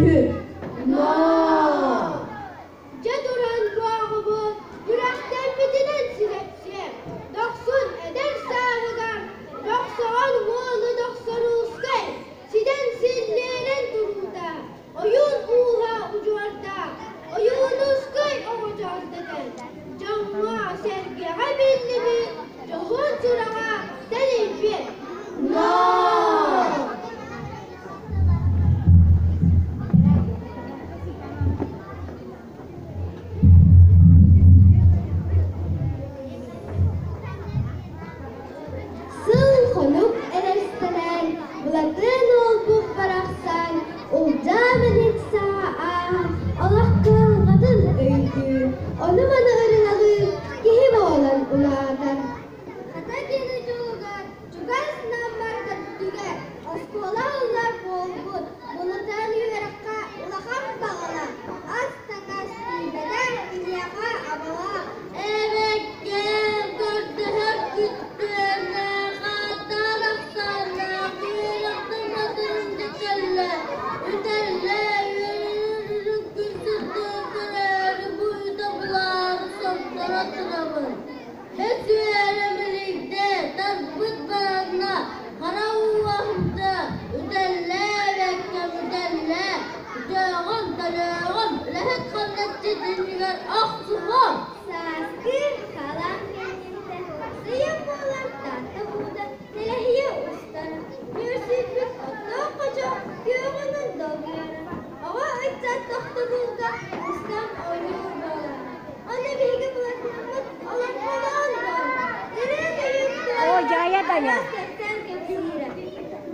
үһү. Но! Дьэ туран буоҕубут күрэхтэммитинэн силэпсиэ, дохсун эдэр сааһыгар Дьохсоҕон уолу Дохсоруускай ситэн силлиэрэн туруута, ойуун ууһа удьуордаах Ойуунускай оҕочоос дэтэн, дьоҥҥо-сэргэҕэ биллибит дьоһун сураҕа тэнийбит. Но! Сыл-хонук эрэстэлээн, Былатыан уолбут барахсан улдьаа мэник саҕа ааһан олох кыһалҕатын өйдүүр, ону-маны ырыҥалыыр киһи буолан улаатар. Хата кини дьолугар чугас Наммар төрдүгэр оскуола ыллар буолбут, Былатыан үөрэххэ улахан баҕалаах, ас-таҥас тиийбэтэх киниэхэ абалаах. Эбэккэм көрдөһөр күттүөннээх, ааттаах ахсааннаах, үөрэхтэн матырым дьэ үтэллэ, үөрүн күн сырдыгын көрөөрү бу үтэ булаары сордоро турабын. Бэс үөрэ мэлийдэ, тарпыт баранна, хара уу аһымта, үтэллэ, эбэккэм үтэллэ, үтөөҕүм, төлөөҕүм, үлэһит хамначчыт иннигэр охсуһуом. Сааскы халаан кэнниттэн сыйым буолан Таатта уута тэлэһийэ устара, нүөрсүйбүт оттоох хочо күөҕүнэн долгуйара, оҕо ыччат тохтобулга мустан оонньуур буолара. Онно биһиги былатыаммыт олоҥхолоон буолла. Ырыа-тойук туойан араас кэпсээн кэпсиирэ.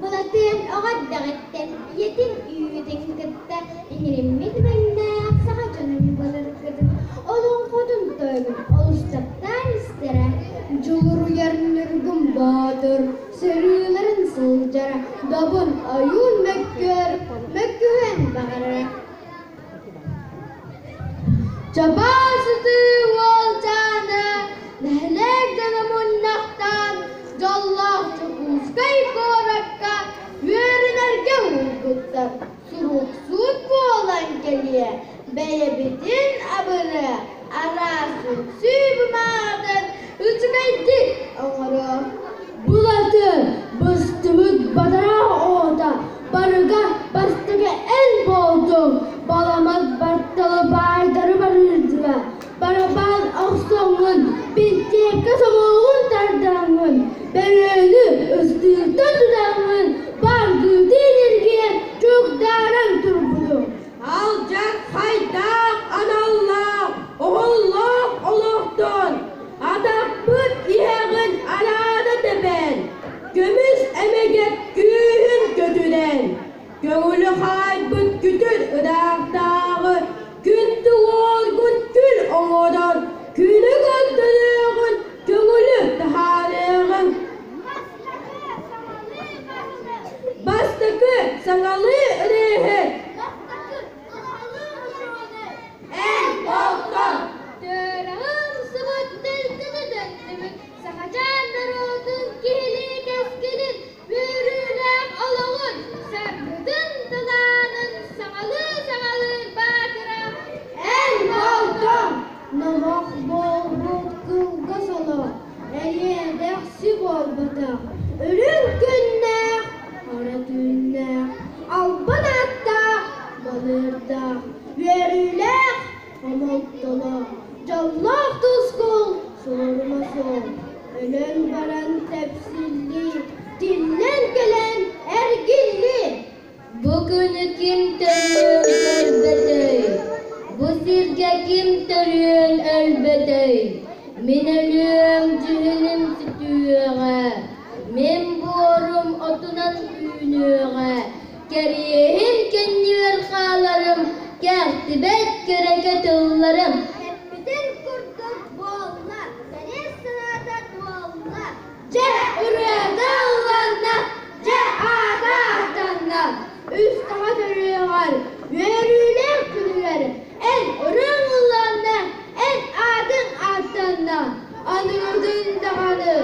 Былатыан оҕо эрдэҕиттэн ийэтин үүтүн кытта иҥэриммит мэҥнээх саха дьонун былыргытын олоҥхотун тойонун олус таптаан истэрэ. Дьулуруйар Ньургун Боотур сырыыларын сылдьара, Добун ойуун мөккүөр мөккүһүөн баҕарара. Чабаа сытыы уолчаана нэһилиэк дьоно мунньахтаан дьоллоох Дьокуускай куоракка үөрэнэргэ уурбуттар. Суруксут буолан кэлиэ, бэйэбитин абырыа, араас үҥсүү бумааҕытын үчүгэйдик оҥоруо. Былаты быстыбыт бадараах оҕото барыга бастакы эн буолдуҥ, баламат батталы баайдары барыырдыга, барабаан охсоҥҥун, бинтиэккэ собуоҕун тардаҥҥын, бөрөнү ыстыыртан тутаҥҥын, баргыытын эргийэн чугдааран турбутуҥ. Алдьар хайдаах аналлаах, оһоллоох олохтон, атахпыт иһэҕин араана тэбэн, көмүс эмэгэт күүһүн көтүрэн, көҥүлү хаайбыт күтүр ыраахтааҕы күндү уолгун күл оҥорон, күнү көрдөрүөҕүн, көҥүлү таһаарыаҕыҥ. Бастакы саҥалыы ырыаһыт Эн болтон Төөрөҕүм сыбыт төлкөтө төннүбүт Сахачаан норуотун киһилии кэскилин, үөрүүлээх олоҕун, саргытын талаанын саҥалыы саҥалыыр баатыра Эн болтон Номох буолбут кылгас олох эриэ-дэхси буолбатах, үрүҥ күннээх, хара түүннээх, албан ааттаах, балыырдаах, үөрүүлээх, хомолтолоох, дьоллоох тускул суорума суол, өлөн баран тэпсиллии, тиллэн кэлэн эргиллии. Бу күнү ким төрүөн көрбөтөй, бу сиргэ ким төрүөн өлбөтөй? Мин өлүөм дьүһүнүм сүтүөҕэ, мин буорум отунан үүнүөҕэ, кэриэһим кэннибэр хааларым, кэхтибэт кэрэкэ тылларым. Эппитин курдук буолла, кэриэс санаата туолла. Дьэ ырыата ылланна, дьэ аата ааттанна, үс саха төрүөҕэр, үөрүүлээх күнүгэр эн ырыаҥ ылланна, эн аатыҥ ааттанна, аныгытын даҕаны.